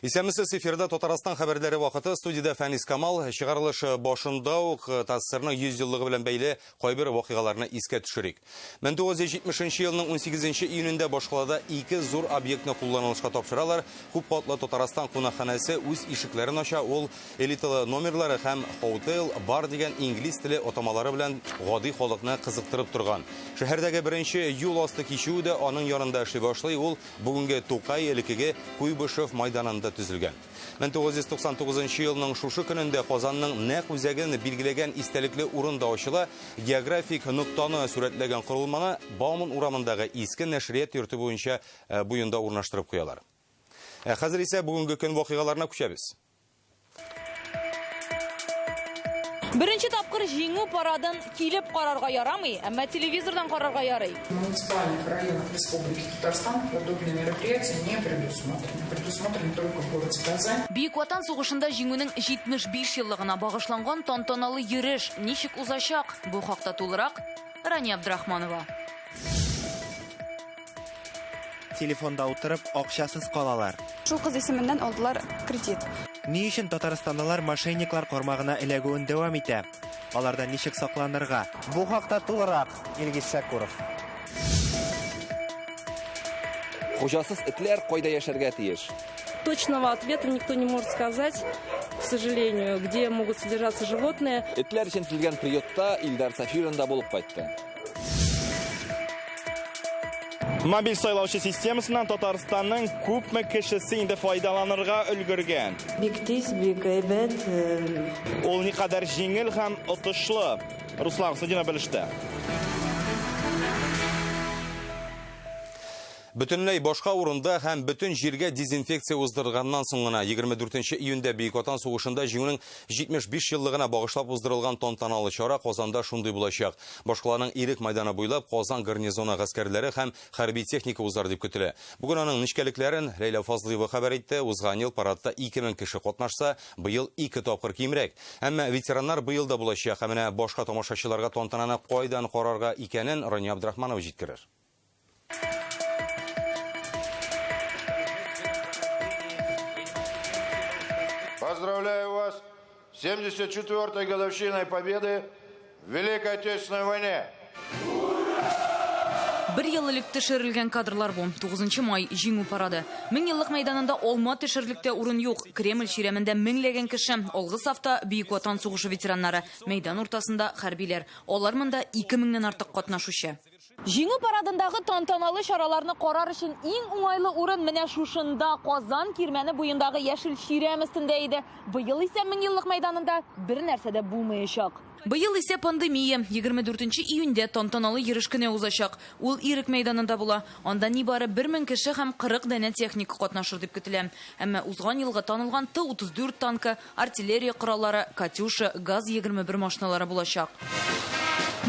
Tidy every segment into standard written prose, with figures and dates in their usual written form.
Исәнмесез, эфирда Татарстан хәбәрләре вакыты. Студиядә Фәнис Камал. Чыгарылыш башында ук э, ТАССРның 100 еллыгы белән бәйле кайбер вакыйгаларны искә төшерик. 1970 елның 18 июнендә башкалада ике зур объектны кулланылышка тапшыралар. Күп катлы Татарстан кунакханәсе үз ишекләрен ача. Ул элиталы номерлары һәм Hotel бар дигән инглиз теле атамалары белән гади халыкны кызыктырып торган. Шәһәрдәге беренче юл асты кичүе дә аның янында эшли башлый. Ул Бүгенге Тукай элеккеге Куйбышев майданында төзелгән. 1999 елның шушы көнендә Казанның нәкъ үзәген билгеләгән истәлекле урын да ачыла. Географик ноктаны сурәтләгән корылманы Бауман урамындагы иске нәшрият йорты буенча э, буенда урнаштырып куялар. Ә хәзер исә бүгенге көн вакыйгаларына күчәбез. Беренче тапкыр җиңү парадын килеп карарга ярамый, әмма телевизордан карарга ярый. В муниципальных районах Республики Татарстан подобные мероприятия не предусмотрены. Предусмотрены только в городе Казань. Бөек Ватан сугышында җиңүнең 75 еллыгына багышланган тантаналы йөреш ничек узачак? Бу хакта тулырак Рания Абдрахманова. Телефонда утырып, акчасыз калалар. Шул кыз исеменнән алдылар кредит. Ни өчен татарстанлылар мошенниклар кармагына эләгүен дәвам итә? Алардан ничек сакланырга? Бу хакта тулырак Илгиз Шәкүров. Хуҗасыз этләр кайда яшәргә тиеш? Точного ответа никто не может сказать, к сожалению, где могут содержаться животные. Этләр өчен төзелгән приютта Илдар Сафиуллин да булып кайтты. Мобиль сайлаучы системасыннан Татарстанның күпме кешесе инде файдаланырга өлгергән? Бик тиз, бик әйбәт. Ул никадәр җиңел һәм отышлы. Руслан Хуснуллин белеште. Бөтенләй башка урында һәм бөтен җиргә дезинфекция уздырганнан соң гына 24 июньдә Бөек Ватан сугышында җиңүнең 75 еллыгына багышлап уздырылган тантаналы чара Казанда шундый булачак. Башкаланың Ирек майданы буйлап Казан гарнизоны гаскәрләре һәм хәрби техника узар дип көтелә. Бүген аның нечкәлекләрен Ләйлә Фазлыева хәбәр итте. Узган ел парадта 2000 кеше катнашса, быел ике тапкыр кимрәк. Әмма ветераннар быел да булачак. Ә менә башка тамашачыларга тантананы кайдан карарга икәнен Рания Абдрахманова җиткерер. Поздравляю вас с 74-й годовщиной Победы в Великой Отечественной войне! Бер ел элек төшерелгән кадрлар бу. 9 май җиңү парады. Меңьеллык мәйданында алма төшерлек тә урын юк. Кремль чирәмендә меңләгән кеше. Алгы сафта Бөек Ватан сугышы ветераннары. Мәйдан уртасында хәрбиләр. Алар монда 2000ннән артык катнашучы. Җиңү парадындагы тантаналы чараларны карар өчен иң уңайлы урын менә шушында, Казан кирмәне буендагы яшел чирәм өстендә иде. Быел исә Меңьеллык мәйданында бер нәрсә дә булмаячак. Быел исә пандемия. 24 июньдә тантаналы йөреш көне узачак. Ул Ирек мәйданында була. Анда нибары 1000 кеше һәм 40 данә техника катнашыр дип көтелә. Әмма узган елгы танылган Т-34 танкы, Артиллерия кораллары, Катюша, ГАЗ-21 машиналары булачак.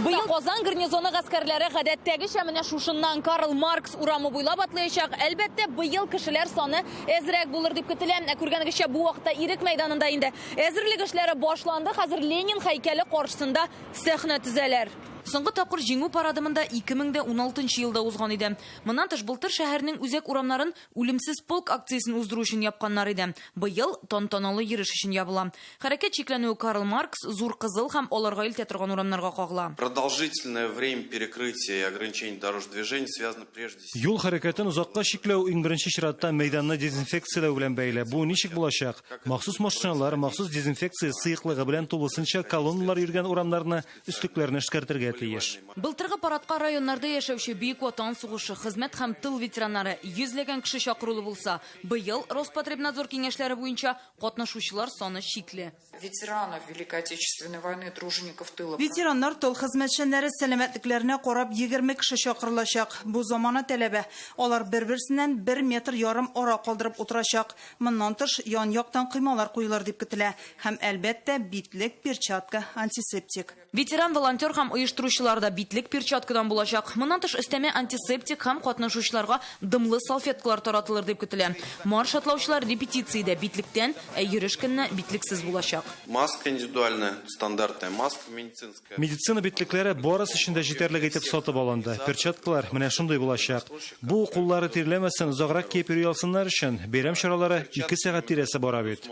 Быел Казан гарнизоны гаскәрләре гадәттәгечә менә шушыннан Карл Маркс урамы буйлап атлаячак. Әлбәттә, быел кешеләр саны әзрәк булыр дип көтелә. Ә күргәнегезчә, бу вакытта Ирек мәйданында инде әзерлек эшләре башланды. Хәзер Ленин һәйкәле каршысында сәхнә төзәләр. Соңгы тапкыр Җиңү парады монда 2016 елда узган иде. Моннан тыш, былтыр шәһәрнең үзәк урамнарын Үлемсез полк акциясен уздыру өчен япканнар иде. Быел тантаналы йөреш өчен ябыла. Хәрәкәт чикләнүе Карл Маркс, Зур Кызыл һәм аларга илтә торган урамнарга кагыла. Продолжительное время перекрытия и ограничения дорожного движения связано прежде всего. Юл хәрәкәтен озакка чикләү иң беренче чиратта мәйданны дезинфекцияләү белән бәйле. Бу ничек булачак? Махсус машиналар, махсус дезинфекция сыеклыгы белән тулысынча колонналар йөргән урамнарны, өслекләрне эшкәртергә тиеш. Былтыргы парадка районнарда яшәүче Бөек Ватан сугышы, хезмәт һәм тыл ветераннары, йөзләгән кеше чакырулы булса, быел, Роспотребнадзор киңәшләре буенча, катнашучылар саны чикле. Ветеранов Великой Отечественной войны, тружеников тыла. Ветераннар, тыл хезмәтчәннәре сәламәтлекләренә карап 20 кеше чакырылачак. Бу замана таләбе. Алар бер-берсеннән бер метр ярым ара калдырып утырачак. Моннан тыш, ян-яктан коймалар куелыр дип көтелә. Һәм, әлбәттә, битлек, перчатка, антисептик. Ветеран, волонтер һәм оештыручы. Оештыручылар да битлек, перчаткадан булачак. Моннан тыш өстәмә антисептик һәм катнашучыларга дымлы салфеткалар таратылыр дип көтелә. Марш атлаучылар репетициядә битлектән, ә йөреш көнне битлексез булачак. Маска индивидуальная, стандартная маска медицинская. Медицина битлекләре барысы өчен дә җитәрлек итеп сатып алынды. Перчаткалар менә шундый булачак. Бу куллары тирләмәсен, озаграк киеп йөри алсыннар өчен. Бәйрәм чаралары 2 сәгать тирәсе бара бит.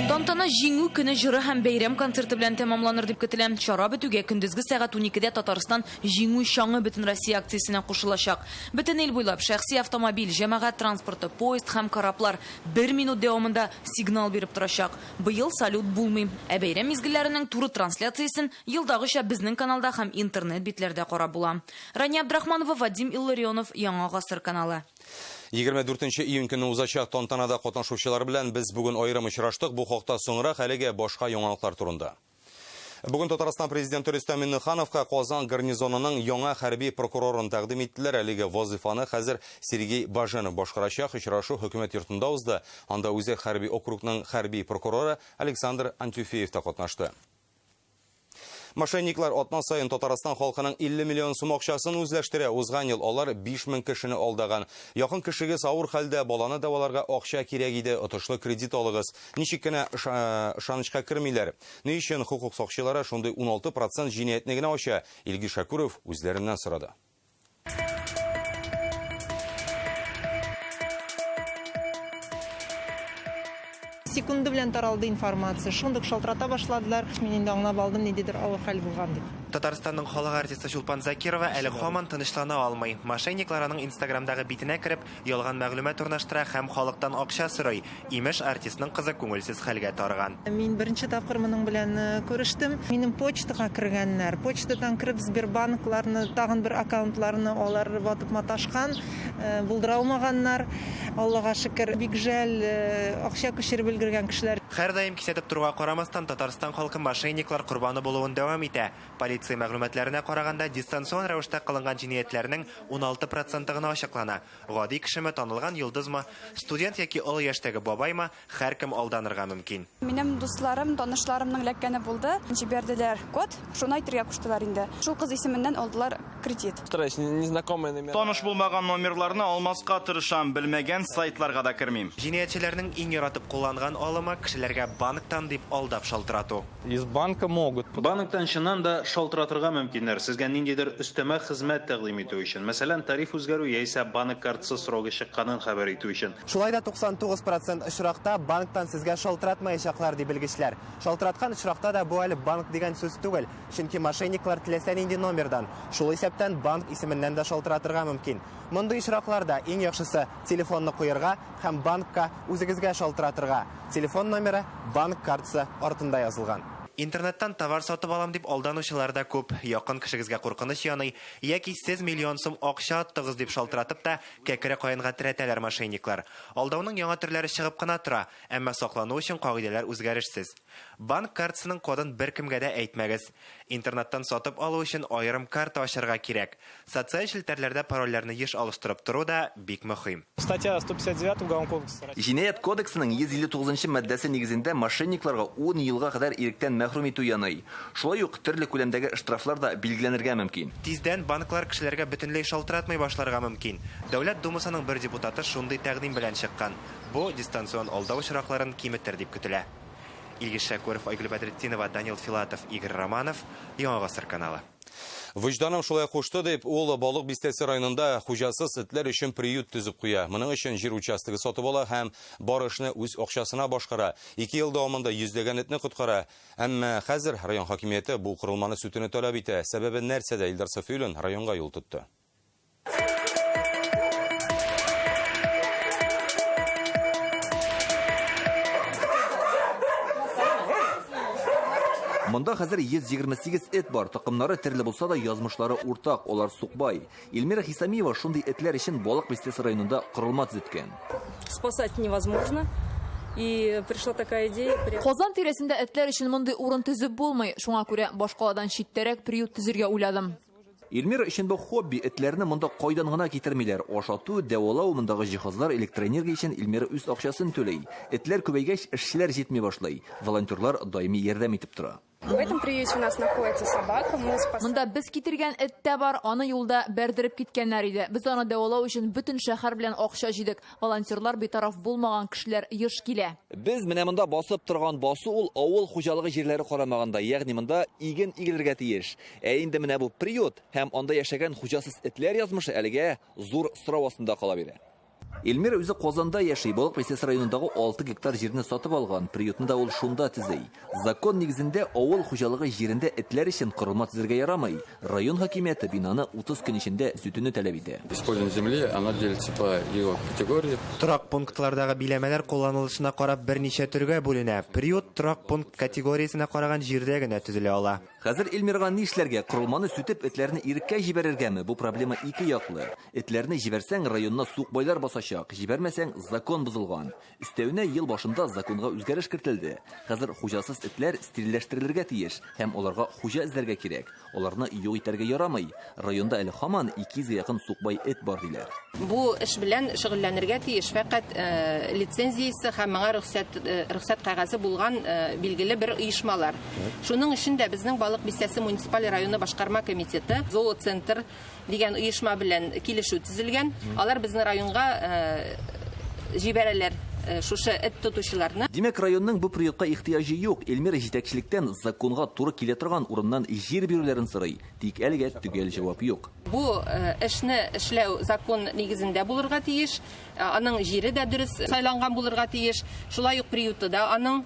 Тантана Җиңү көне җыры һәм бәйрәм концерты белән тәмамланыр дип көтелә. Чара бетүгә көндезге сәгать 12-дә Татарстан Җиңү чаңы Бөтенроссия акциясенә кушылачак. Бөтен ил буйлап шәхси автомобиль, җәмәгать транспорты, поезд һәм кораблар бер минут дәвамында сигнал биреп торачак. Быел салют булмый. Ә бәйрәм мизгелләренең туры трансляциясен елдагыча безнең каналда һәм интернет битләрдә карап була. Рания Абдрахманова, Вадим Илларионов, Яңа Гасыр каналы. 24 июнь көне узачак тантанада катнашучылар белән без бүген аерым очраштык. Бу хакта соңрак, әлегә башка яңалыклар турында. Бүген Татарстан президенты Рөстәм Миңнехановка Казан гарнизонының яңа хәрби прокурорын тәкъдим иттеләр. Әлеге вазифаны хәзер Сергей Баженов башкарачак. Очрашу хөкүмәт йортында узды. Анда Үзәк хәрби округның хәрби прокуроры Александр Антюфеев та катнашты. Мошенниклар атна саен Татарстан халкының 50 миллион сум акчасын үзләштерә. Узган ел алар 5000 кешене алдаган. Якын кешегез авыр хәлдә, баланы дәваларга акча кирәк иде, отышлы кредит алыгыз. Ничек кенә ышанычка кермиләр. Ни өчен хокук сакчылары шундый 16% җинаятьне генә ача? Илгиз Шакуров үзләреннән сорады. Секунды белән таралды информация. Шундук шалтырата башладылар. Мин инде аңлап алдым, ниндидер авыр хәл булган дип. Татарстанның халык артисты Чулпан Закирова әле һаман тынычлана алмый. Мошенниклар аның Инстаграмдагы битенә кереп, ялган мәгълүмат урнаштыра һәм халыктан акча сорый. Имеш, артистның кызы күңелсез хәлгә тарыган. Мин беренче тапкыр моның белән күрештем. Минем почтага кергәннәр. Почтадан кереп Сбербанкларны, тагын бер аккаунтларны алар ватып маташкан, булдыра алмаганнар. Аллага шөкер, бик жәл, акча күчереп өлгергән кешеләр. Һәрдаим кисәтеп торуга карамастан, Татарстан халкы мошенниклар корбаны булуын дәвам итә. Полиция мәгълүматларына караганда, дистанцион рәвештә кылынган җинаятьләрнең 16% гына ачыклана. Гади кешеме, танылган йолдызмы, студент яки олы яшьтәге бабаймы, һәркем алданырга мөмкин. Минем дусларым, танышларымның эләккәне булды. Җибәрделәр код, шуны әйтергә куштылар инде. Шул кыз исеменнән алдылар кредит. Таныш булмаган номерларны алмаска тырышам, белмәгән сайтларга да кермим. Җинаятьчеләрнең иң яратып кулланган алымы кешеләргә банктан дип алдап шалтырату. Из банка могут. Банктан чыннан да шалтыратырга мөмкиннәр. Сезгә ниндидер өстәмә хезмәт тәкъдим итү өчен. Мәсәлән, тариф үзгәрү яисә банк картасы срогы чыкканын хәбәр итү өчен. Шулай да 99% очракта банктан сезгә шалтыратмаячаклар ди белгечләр. Шалтыраткан очракта да бу әле банк дигән сүз түгел, чөнки мошенниклар теләсә нинди номердан, шул исәптән банк исеменнән дә шалтыратырга мөмкин. Мондый очракларда иң яхшысы телефонны куярга һәм банкка үзегезгә шалтыратырга. Телефон номеры банк картасы артында язылган. Интернеттан товар сатып алам дип алданучылар да күп. Якын кешегезгә куркыныч яный, яки сез миллион сум акча аттыгыз дип шалтыратып та кәкре каенга терәтәләр мошенниклар. Алдауның яңа төрләре чыгып кына тора, әмма саклану өчен кагыйдәләр үзгәрешсез. Банк картасының кодын беркемгә дә әйтмәгез. Интернеттан сатып алу өчен аерым карта ачарга кирәк. Социаль челтәрләрдә парольләрне еш алыштырып тору да бик мөһим. Статья 159 Уголовного кодекса. Җинаять кодексының 159 маддәсе нигезендә мошенникларга 10 елга кадәр иректән мәхрүм итү яный. Шулай ук төрле күләмдәге штрафлар да билгеләнергә мөмкин. Тиздән банклар кешеләргә бөтенләй шалтыратмый башларга мөмкин. Дәүләт Думасының бер депутаты шундый тәкъдим белән чыккан. Бу дистанцион алдау очракларын киметер дип көтелә. Илгиз Шәкүров, Айгөл Бәдретдинова, Данил Филатов, Игорь Романов, Яңа Гасыр каналы. Вөҗданым шулай кушты дип, ул Балык бистәсе районында хуҗасыз этләр өчен приют төзеп куя. Моның өчен җир участогы сатып ала һәм бар эшне үз акчасына башкара. 2 ел дәвамында йөзләгән этне коткара. Әмма хәзер район хакимияте бу корылманы сүтүне таләп итә. Сәбәбе нәрсәдә? Илдар Сафиуллин районга юл тотты. Монда хәзер 128 эт бар. Такымнары төрле булса да язмышлары уртак, алар сукбай. Эльмира Хисамиева шундый этләр өчен Балык бистәсе районында корылма төзеткән. Спасать невозможно. И пришла такая идея. Казан тирәсендә этләр өчен мондый урын төзеп булмый. Шуңа күрә башкаладан читтәрәк приют төзергә уйладым. Эльмира өчен бу хобби, этләрне монда кайдан гына китермиләр. Ашату, дәвалау, мондагы җиһазлар, электроэнергия өчен Эльмира үз акчасын түли. Этләр күбәйгәч, эшчеләр җитми башлый. Волонтерлар даими ярдәм итеп тора. В этом приюте у нас находится собака. Мы спас... Монда без китергән эт тә бар, аны юлда бәрдереп киткәннәр иде. Без аны дәвалау өчен бөтен шәһәр белән акча җыйдык. Волонтерлар битараф булмаган кешеләр еш килә. Без менә монда басып торган басу ул авыл хуҗалыгы җирләре карамаганда, ягъни монда иген игелергә тиеш. Ә инде менә бу приют һәм анда яшәгән хуҗасыз этләр язмышы әлегә зур сорау астында кала бирә. Эльмира үзе Казанда яши, Балык Бистәсе районындагы 6 гектар җирне сатып алган, приютны да ул шунда төзи. Закон нигезендә авыл хуҗалыгы җирендә этләр өчен корылма төзергә ярамый. Район хакимияте бинаны 30 көн эчендә сүтүне таләп итә. Использование земли, она делится по ее категории. Торак пунктлардагы биләмәләр кулланылышына карап берничә төргә бүленә. Приют торак пункт категориясенә караган җирдә генә төзелә ала. Хәзер Эльмирага нишләргә? Корылманы сүтеп, этләрне иреккә җибәрергәме? Бу проблема ике яклы. Этләрне җибәрсәң, районны сукбайлар басачак. Җибәрмәсәң, закон бозылган. Өстәвенә, ел башында законга үзгәреш кертелде. Хәзер хуҗасыз этләр стерильләштерелергә тиеш һәм аларга хуҗа эзләргә кирәк. Аларны юк итәргә ярамый. Районда әле һаман 200 гә якын сукбай эт бар, диләр. Бу эш белән шөгыльләнергә тиеш фәкать лицензиясе һәм моңа рөхсәт рөхсәт кәгазе булган билгеле бер оешмалар. Шуның өчен дә безнең Балык Бистәсе муниципаль районы башкарма комитеты Зооцентр дигән оешма белән килешү төзелгән. Алар безнең районга җибәрәләр шушы эт тотучыларны. Димәк, районның бу приютка ихтыяҗы юк. Эльмира җитәкчелектән законга туры килә торган урыннан җир бирүләрен сорый. Тик әлегә төгәл җавап юк. Бу эшне эшләү закон нигезендә булырга тиеш. Аның җире дә дөрес сайланган булырга тиеш. Шулай ук приюты да аның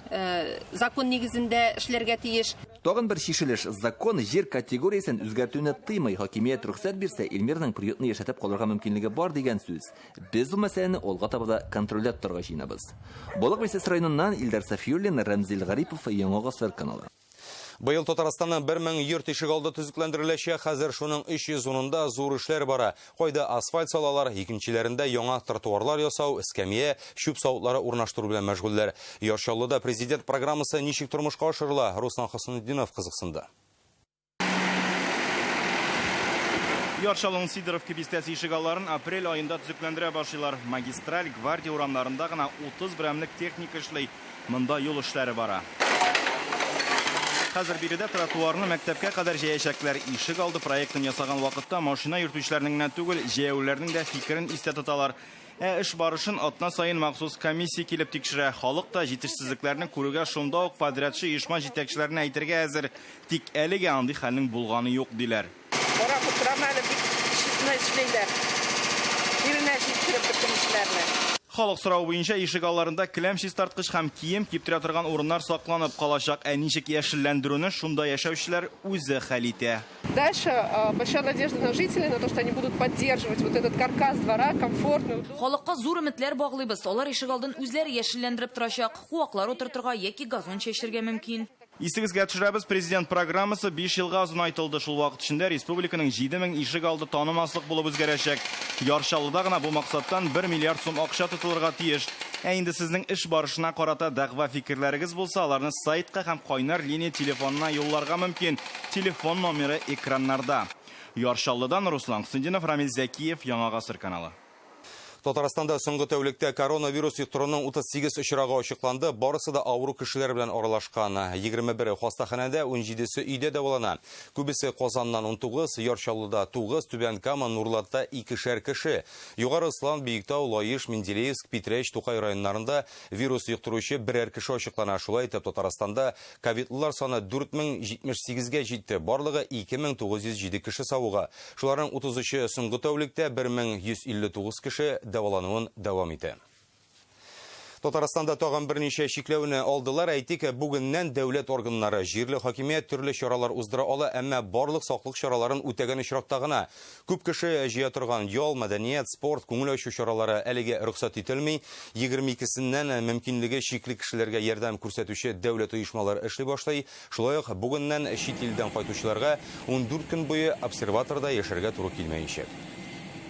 закон нигезендә эшләргә тиеш. Тагын бер чишелеш: закон җир категориясен үзгәртүне тыймый. Хакимият рөхсәт бирсә, Эльмираның приютны яшәтеп калырга мөмкинлеге бар дигән сүз. Без бу мәсьәләне алга таба да контрольдә тотарга җыенабыз. Балык Бистәсе районыннан Илдар Сафиуллин, Рәмзил Гарипов, Яңа Гасыр каналы. Быел Татарстанның 1000 йорт ишегалды төзекләндереләчәк. Хәзер шуның 310-ында зур эшләр бара. Кайда асфальт салалар, икенчеләрендә яңа тротуарлар ясау, эскәмия, чүп савытлары урнаштыру белән мәшгульләр. Яр Чаллыда президент программасы ничек тормышка ашырыла, Руслан Хасанутдинов кызыксынды. Яр Чаллының Сидоровка бистәсе ишегалларын апрель аенда төзекләндерә башлыйлар. Магистраль, Гвардия урамнарында гына 30 берәмлек техника эшли. Монда юл эшләре бара. Хәзер биредә тротуарны мәктәпкә кадәр җәячәкләр. Ишек алды проектын ясаган вакытта машина йөртүчеләрнең генә түгел, җәяүлеләрнең дә фикерен истә тоталар. Ә эш барышын атна саен махсус комиссия килеп тикшерә. Халык та җитешсезлекләрне күрүгә шунда ук подрядчы оешма җитәкчеләренә әйтергә әзер. Тик әлегә андый хәлнең булганы юк, диләр. Карап утырам әле, бик честно эшлиләр. Җиренә җиткереп бөтен эшләрне. Халык соравы буенча ишек алларында келәм чистарткыч һәм кием киптерә торган урыннар сакланып калачак. Ә ничек яшелләндерүне шунда яшәүчеләр үзе хәл итә. Дальше большая надежда на жителей, на то, что они будут поддерживать вот этот каркас двора комфортный. Халыкка зур өметләр баглыйбыз. Алар ишегалдын үзләре яшелләндереп торачак. Куаклар утыртырга яки газон чәчергә мөмкин. Исегезгә төшерәбез, президент программасы 5 елга озынайтылды. Шул вакыт эчендә республиканың 7000 ишек алды танымаслык булып үзгәрәчәк. Яр Чаллыда гына бу максаттан 1 миллиард сум акча тотылырга тиеш. Ә инде сезнең эш барышына карата дәгъва фикерләрегез булса, аларны сайтка һәм кайнар линия телефонына юлларга мөмкин. Телефон номеры экраннарда. Яр Чаллыдан Руслан Хөсендинов, Рамил Зәкиев, Яңа Гасыр каналы. Татарстанда соңгы тәүлектә коронавирус йоктыруның 38 очрагы ачыкланды. Барысы да авыру кешеләр белән аралашкан. 21-е хастаханәдә, 17-се өйдә дәвалана. Күбесе Казаннан 19, Яр Чаллыда 9, Түбән Кама, Нурлатта 2-шәр кеше. Югары Ослан, Биектау, Лаеш, Менделеевск, Питрәч, Тукай районнарында вирус йоктыручы берәр кеше ачыклана. Шулай итеп, Татарстанда ковидлылар саны 4078-гә җитте. Барлыгы 2907 кеше савыга. Шуларның 33-е соңгы тәүлектә, 1159 кеше дәвалануын дәвам итә. Татарстанда тагын берничә чикләүне алдылар. Әйтик, бүгеннән дәүләт органнары, җирле хакимият төрле чаралар уздыра ала, әмма барлык саклык чараларын үтәгән очракта гына. Күп кеше җыя торган ял, мәдәният, спорт, күңел ачу чаралары әлегә рөхсәт ителми. 22-сеннән мөмкинлеге чикле кешеләргә ярдәм күрсәтүче дәүләт оешмалары эшли башлый. Шулай ук бүгеннән чит илдән кайтучыларга 14 көн буе обсерваторда яшәргә туры килмәячәк.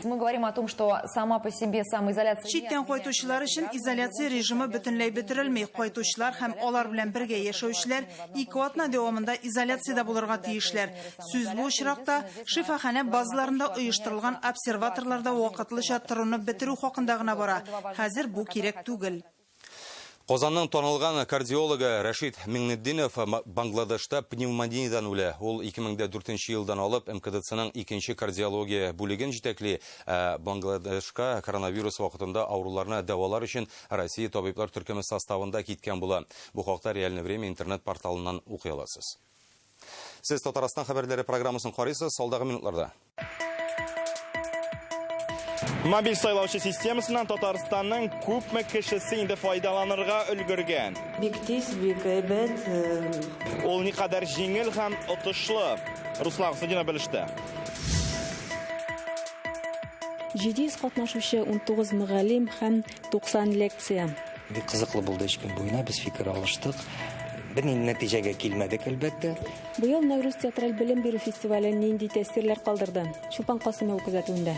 Мы говорим о том, что сама по себе самоизоляция... Читтән кайтучылар өчен изоляция режимы бөтенләй бетерелми. Кайтучылар һәм алар белән бергә яшәүчеләр 2 атна дәвамында изоляциядә булырга тиешләр. Сүз бу очракта шифаханә базаларында оештырылган обсерваторларда вакытлыча торуны бетерү хакында гына бара. Хәзер бу кирәк түгел. Казанның танылган кардиологы Рәшит Миңнетдинов Бангладешта пневмониядән үлә. Ул 2004 елдан алып МКДЦның икенче кардиология бүлеген җитәкли. Ә Бангладешка коронавирус вакытында авыруларны дәвалар өчен Россия табиблар төркеме составында киткән була. Бу хакта Реальное время интернет-порталыннан укый аласыз. Сез Татарстан хәбәрләре программасын карыйсыз, алдагы минутларда. Мобиль сайлаучы системасыннан Татарстанның күпме кешесе инде файдаланырга өлгергән? Бик тиз, бик әйбәт. Ул никадәр җиңел һәм отышлы. Руслан Хуснуллин белеште. 700 катнашучы, 19 мөгаллим һәм 90 лекция. Бик кызыклы булды өч көн буена, без фикер алыштык. Бернинди нәтиҗәгә килмәдек, әлбәттә. Быел Нәүрүз театраль белем бирү фестивале нинди тәэсирләр калдырды? Чулпан Касымова күзәтүендә.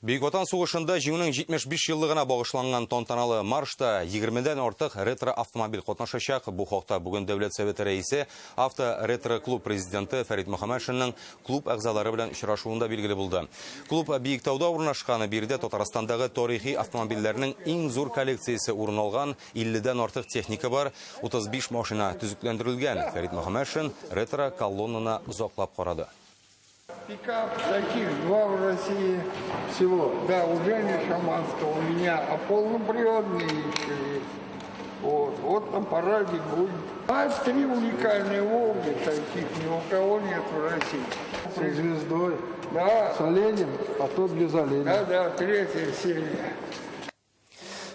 Бөек Ватан сугышында җиңүнең 75 еллыгына багышланган тантаналы маршта 20-дән артык ретро-автомобиль катнашачак. Бу хакта бүген Дәүләт Советы рәисе, авто-ретро-клуб президенты Фәрит Мөхәммәтшинның клуб әгъзалары белән очрашуында билгеле булды. Клуб Биектауда урнашкан, биредә Татарстандагы тарихи автомобильләрнең иң зур коллекциясе урын алган, 50-дән артык техника бар, 35 машина төзекләндерелгән. Фәрит Мөхәммәтшин ретро-колоннаны озаклап карады. Пикап таких 2 в России всего. Да, у Жени Шаманского, у меня, а полноприводные еще есть. Вот на параде будет. А 3 уникальные Волги, таких ни у кого нет в России. Со звездой. Да. С оленем, а тот без оленя. Да, да, 3-я серия.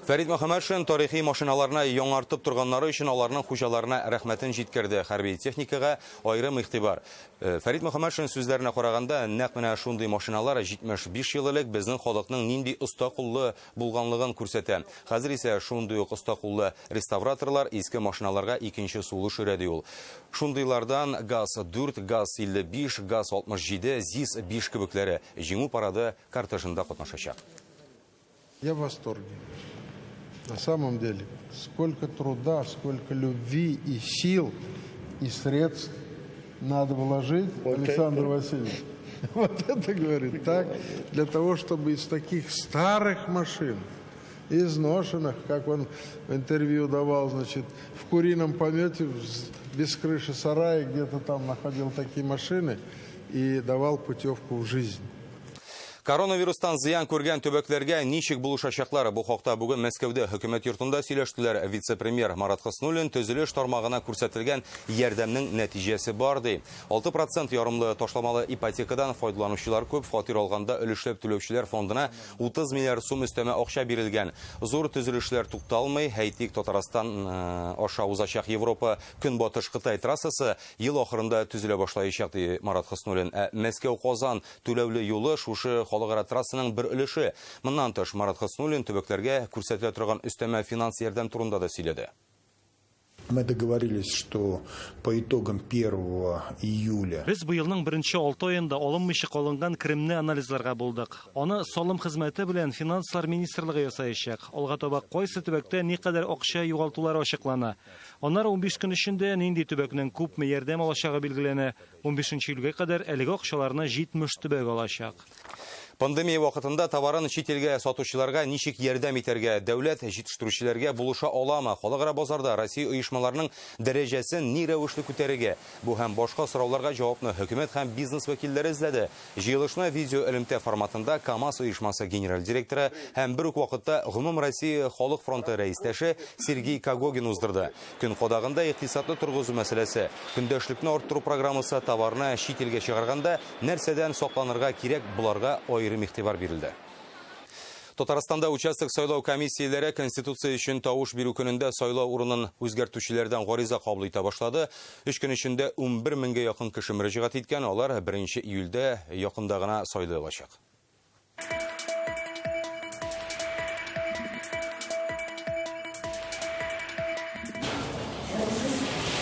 Фәрит Мөхәммәтшин тарихи машиналарны яңартып торганнары өчен аларның хуҗаларына рәхмәтен җиткерде. Хәрби техникага аерым игътибар. Фәрит Мөхәммәтшин сүзләренә караганда, нәкъ менә шундый машиналар 75 ел элек безнең халыкның нинди оста куллы булганлыгын күрсәтә. Хәзер исә шундый ук оста куллы реставраторлар иске машиналарга икенче сулыш өрә, ди ул. Шундыйлардан ГАЗ 4, ГАЗ 55, ГАЗ 67, ЗИС 5 кебекләре җиңү парады кортежында катнашачак. Я в восторге. На самом деле, сколько труда, сколько любви и сил, и средств надо вложить, Вот Александр это. Васильевич. Вот это, говорит, так, для того, чтобы из таких старых машин, изношенных, как он в интервью давал, в курином помете, без крыши сарая, где-то там находил такие машины и давал путевку в жизнь. Коронавирустан зыян күргән төбәкләргә ничек булышачаклары? Бу хакта бүген Мәскәүдә хөкүмәт йортында сөйләштеләр. Вице-премьер Марат Хөснуллин төзелеш тармагына күрсәтелгән ярдәмнең нәтиҗәсе бар ди. 6% ярымлы ташламалы ипотекадан файдаланучылар күп, фатир алганда өлешләп түләүчеләр фондына 30 миллиард сум өстәмә акча бирелгән. Зур төзелешләр тукталмый. Әйтик, Татарстан аша узачак Европа Көнбатыш Кытай трассасы ел ахырында төзелә башлаячак, ди Марат Хөснуллин. Ә Мәскәү-Казан түләүле юлы шушы халыкара трассаның бер өлеше. Моннан тыш Марат Хөснуллин төбәкләргә күрсәтелә торган өстәмә финанс ярдәм турында да сөйләде. Мы договорились, что по итогам 1 июля Без быелның беренче алты аенда алынмыйча калынган керемне анализларга булдык. Аны салым хезмәте белән финанслар министрлыгы ясаячак. Алга таба кайсы төбәктә никадәр акча югалтулары ачыклана. Аннары 15 көн эчендә нинди төбәкнең күпме ярдәм алачагы билгеләнә. 15 июльгә кадәр әлеге акчаларны 70 төбәк алачак. Пандемия вакытында товарын чит илгә сатучыларга ничек ярдәм итәргә, дәүләт җитештерүчеләргә булыша аламы, халыкара базарда Россия оешмаларының дәрәҗәсен ни рәвешле күтәрергә? Бу һәм башка сорауларга җавапны хөкүмәт һәм бизнес вәкилләре эзләде. Җыелышны видео элемтә форматында КАМАЗ оешмасы генераль директоры һәм бер үк вакытта Гомум Россия халык фронты рәистәше Сергей Когогин уздырды. Көн кадагында икътисадны торгызу мәсьәләсе, көндәшлекне арттыру программасы, товарны чит илгә чыгарганда нәрсәдән сакланырга кирәк, буларга аерым игътибар бирелде. Татарстанда участок сайлау комиссияләре Конституция өчен тавыш бирү көнендә сайлау урынын үзгәртүчеләрдән гариза кабул итә башлады. Өч көн эчендә 11 меңгә якын кеше мөрәҗәгать иткән, алар 1 июльдә якында гына сайлый алачак.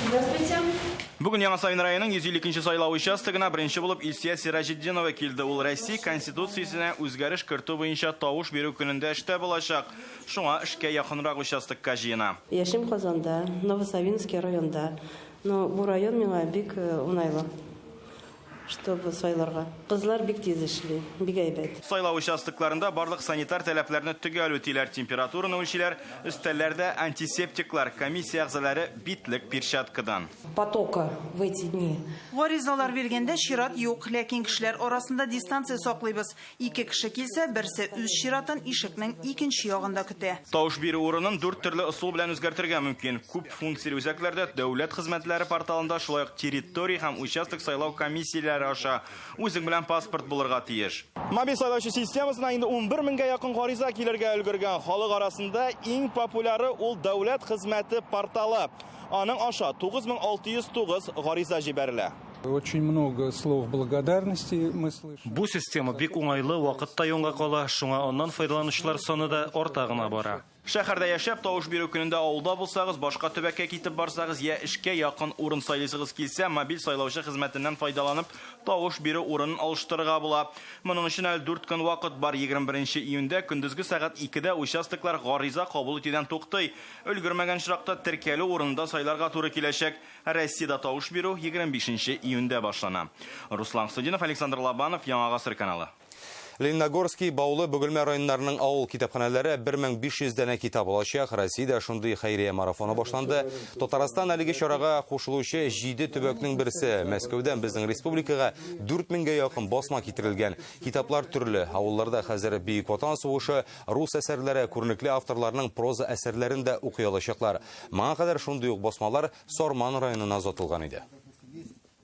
Здравствуйте. Бүген Яңа Савин районының 152 сайлау участогына беренче булып Илсия Сираҗетдинова килде. Ул Россия Конституциясенә үзгәреш кертү буенча тавыш бирү көнендә эштә булачак. Шуңа эшкә якынрак участокка җыена. Яшим Казанда, Новосавинский районда. Но бу район миңа бик уңайлы, чтобы сайларга. Кызлар бик тиз эшли, бик әйбәт. Сайлау участокларында барлык санитар таләпләрне төгәл үтиләр, температураны үлчиләр, өстәлләрдә антисептиклар, комиссия әгъзалары битлек, перчаткадан. Потока в эти дни. Гаризалар биргәндә чират юк, ләкин кешеләр арасында дистанция саклыйбыз. Ике кеше килсә, берсе үз чиратын ишекнең икенче ягында көтә. Тавыш бирү урынын 4 төрле ысул белән үзгәртергә мөмкин. Күп функцияле үзәкләрдә, дәүләт хезмәтләре порталында, шулай ук территория һәм участок сайлау комиссияләре аша үзең белән паспорт булырга тиеш. Мобиль сайлаучы системасына инде 11 меңгә якын гариза килергә өлгергән. Халык арасында иң популяры ул дәүләт хезмәте порталы. Аның аша 9609 гариза җибәрелә. Очень много слов благодарности мы слышим. Бу система бик уңайлы, вакытта юнга кала, шуңа аннан файдаланучылар саны да арта гына бара. Шәһәрдә яшәп, тавыш бирү көнендә авылда булсагыз, башка төбәккә китеп барсагыз, я эшкә якын урын сайлыйсыгыз килсә, мобиль сайлаучы хезмәтеннән файдаланып, тавыш бирү урынын алыштырырга була. Моның өчен әле 4 көн вакыт бар. 21 июньдә көндезге сәгать 2-дә участоклар гариза кабул итүдән туктый. Өлгермәгән очракта теркәлү урынында сайларга туры киләчәк. Россиядә тавыш бирү 25 июньдә башлана. Руслан Судинов, Александр Лобанов, Яңа Гасыр каналы. Лениногорский, Баулы, Бөгелмә районнарының авыл китапханәләре 1500 данә китап алачак. Россиядә шундый хәйрия марафоны башланды. Татарстан әлеге чарага кушылучы 7 төбәкнең берсе. Мәскәүдән безнең республикага 4000гә якын басма китерелгән. Китаплар төрле. Авылларда хәзер Бөек Ватан сугышы, рус әсәрләре, күренекле авторларның проза әсәрләрен дә укый алачаклар. Моңа кадәр шундый ук басмалар Сарман районына озатылган иде.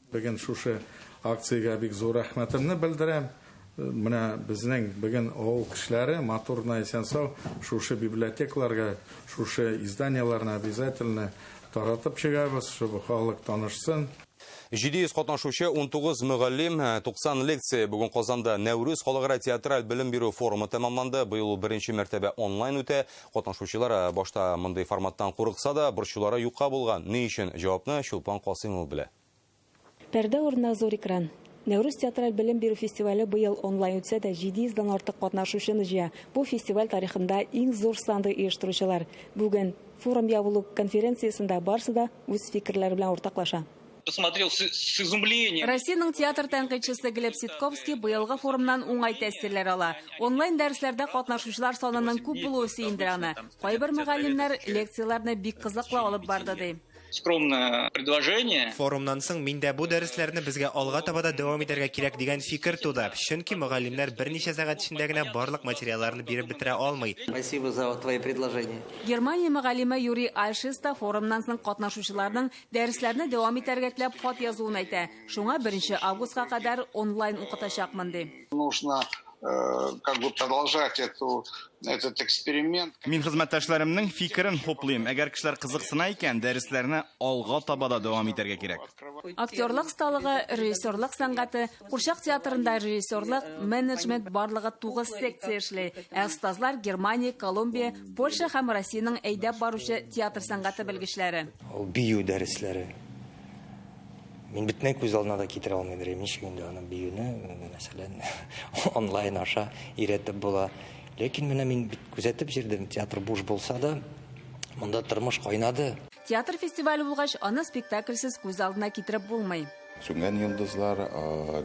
Бүген шушы акциягә бик зур рәхмәтемне белдерәм. Менә безнең бүген авыл кешеләре матур гына исән-сау шушы библиотекаларга, шушы изданияләрне обязательно таратып чыгабыз, чтобы халык танышсын. 700 катнашучы, 19 мөгаллим, 90 лекция. Бүген Казанда Нәүрүз халыкара театраль белем бирү форумы тәмамланды. Быел ул беренче мәртәбә онлайн үтә. Катнашучылар башта мондый форматтан курыкса да, борчулары юкка булган. Ни өчен? Җавапны Чулпан Касыймова белә. Пәрдә урынына зур экран. Нәүрүз театраль белем бирү фестивале быел онлайн үтсә дә 700дән артык катнашучыны җыя. Бу фестиваль тарихында иң зур санды оештыручылар. Бүген форум ябылу конференциясендә барысы да үз фикерләре белән уртаклаша. Посмотрел с изумлением. Россиянең театр тәнкыйтьчесе Глеб Ситковский быелгы форумнан уңай тәэсирләр ала. Онлайн дәресләрдә катнашучылар санының күп булуы сөендерә аны. Кайбер мөгаллимнәр лекцияләрне бик кызыклы алып барды ди. Скромное предложение. Форумнан соң миндә бу дәресләрне безгә алга таба да дәвам итәргә кирәк дигән фикер туды. Чөнки мөгаллимнәр берничә сәгать эчендә генә барлык материалларны биреп бетерә алмый. Спасибо за твои предложения. Германия мөгаллиме Юрий Альшис та форумнан соң катнашучыларның дәресләрне дәвам итәргә теләп хат язуын әйтә. Шуңа 1 августка кадәр онлайн укытачакмын ди. Нужно как бы продолжать этот эксперимент. Мин хезмәттәшләремнең фикерен хуплыйм. Әгәр кешеләр кызыксына икән, дәресләрне алга таба да дәвам итәргә кирәк. Актерлык осталыгы, режиссерлык сәнгате, курчак театрында режиссерлык, менеджмент барлыгы 9 секция эшли. Ә остазлар Германия, Колумбия, Польша һәм Россиянең әйдәп баручы театр сәнгате белгечләре. Ул бию дәресләре. Мин бөтенләй күз алдына да китерә алмыйм, ничек инде аны биюне, мәсәлән, онлайн аша өйрәтеп була. Ләкин менә мин бит күзәтеп йөрдем, театр буш булса да, монда тормыш кайнады. Театр фестивале булгач, аны спектакльсез күз алдына китереп булмый. Сүнгән йолдызлар,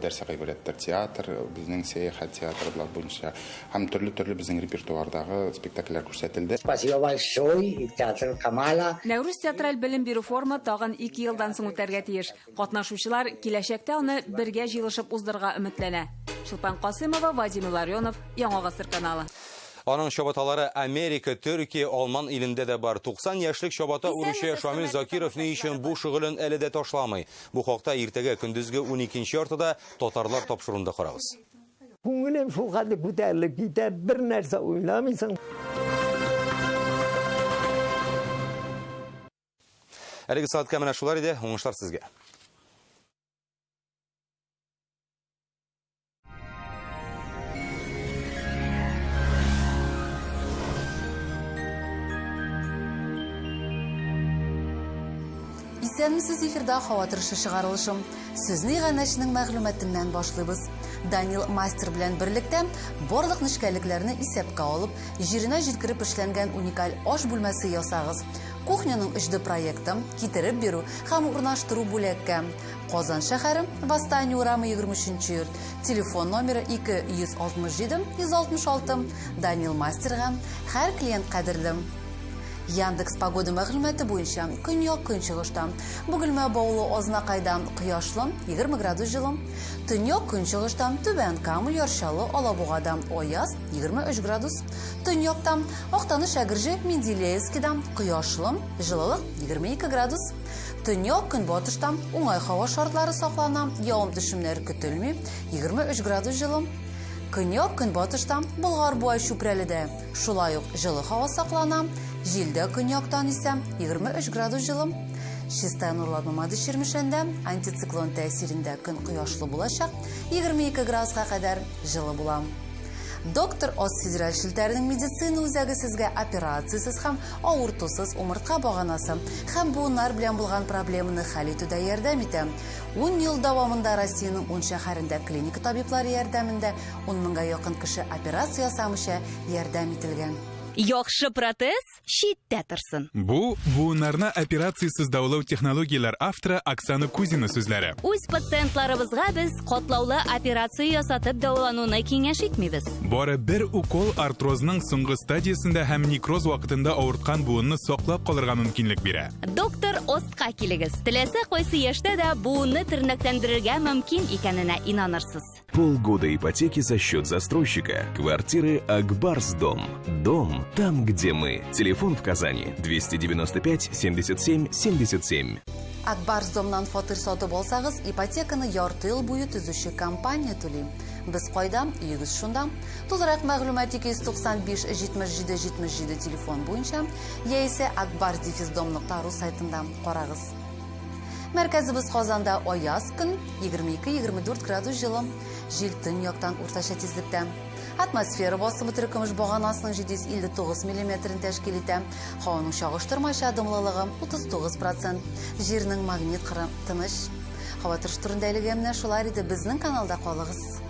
дәрсе гыйбрәттер театр, безнең сәяхәт театрлар буенча һәм төрле-төрле безнең репертуардагы спектакльләр күрсәтелде. Спасибо большое, театр Камала. Нәүрүз театраль белем бирү форумы тагын 2 елдан соң үтәргә тиеш. Катнашучылар киләчәктә аны бергә җыелышып уздырырга өметләнә. Чулпан Касыймова, Вадим Ларионов, Яңа Гасыр каналы. Аның чабаталары Америка, Төркия, Алман илендә дә бар. 90 яшьлек чабата үрүче Шамил Закиров ни өчен бу шөгылен әле дә ташламый? Бу хакта иртәгә көндезге 12 яртыда татарлар тапшыруында карабыз. Күңелем шул хәтле күтәрелеп китә, бер нәрсә уйламыйсың. Әлеге сәгатькә менә шулар иде. Уңышлар сезгә. Исәнмесез, эфирда һава торышы чыгарылышы. Сүзне иганәченең мәгълүматыннан башлыйбыз. Данил мастер белән берлектә барлык нечкәлекләрне исәпкә алып, җиренә җиткереп эшләнгән уникаль аш бүлмәсе ясагыз. Кухняның 3D проекты, китереп бирү һәм урнаштыру бүләккә. Казан шәһәре, Восстание урамы 23 йорт, телефон номеры 267 166. Данил мастерга һәр клиент кадерле. Яндекс Погода мәгълүматы буенча көньяк көнчыгышта Бөгелмә, Баулы, Азнакайда кояшлы, 20 градус җылы. Төньяк көнчыгышта Түбән Кама, Яр Чаллы, Алабугада аяз, 23 градус. Төньякта Актаныш, Әгерҗе, Менделеевскида кояшлы, җылылык 22 градус. Төньяк көнбатышта уңай һава шартлары саклана, явым-төшемнәр көтелми, 23 градус җылы. Көньяк көнбатышта Болгар, Буа, Чүпрәледә шулай ук җылы һава саклана, җил дә көньяктан исә, 23 градус җылы. Чистай, Нурлат, Мамадыш, Чирмешәндә антициклон тәэсирендә көн кояшлы булачак, 22 градуска кадәр җылы була. Доктор Оз федераль челтәренең медицина үзәге сезгә операциясез һәм авыртусыз умыртка баганасы һәм буыннар белән булган проблеманы хәл итүдә ярдәм итә. Ун ел дәвамында Россиянең ун шәһәрендә клиника табиблары ярдәмендә ун меңгә якын кеше операция ясамыйча ярдәм ителгән. Яхшы протез читтә торсын. Бу, буыннарны операциясез дәвалау технологияләр авторы Оксана Кузина сүзләре. Үз пациентларыбызга без катлаулы операция ясатып дәвалануны киңәш итмибез. Бары бер укол артрозның соңгы стадиясендә һәм некроз вакытында авырткан буынны саклап калырга мөмкинлек бирә. Доктор Остка килегез. Теләсә кайсы яшьтә дә буынны тернәкләндерергә мөмкин икәненә инанырсыз. Полгода ипотеки за счет застройщика. Квартиры Акбарс Дом. Дом там, где мы. Телефон в Казани 295 77 77. Акбарс Домнан фатир сатып алсагыз, ипотеканы ярты ел буе төзүче компания түли. Без кайда, өегез шунда. Тулырак мәгълүмат 295 77 77 телефон буенча яисә akbars-dom.ru сайтында карагыз. Мәркәзебез Казанда аяз көн, 22-24 градус җылы, җил төньяктан уртача тизлектә. Атмосфера басымы терекөмеш баганасының 759 миллиметрын тәшкил итә. Һаваның чагыштырмача дымлылыгы 39 процент. Җирнең магнит кыры тыныч. Һава торышы турында әлегә менә шулар иде. Безнең каналда калыгыз.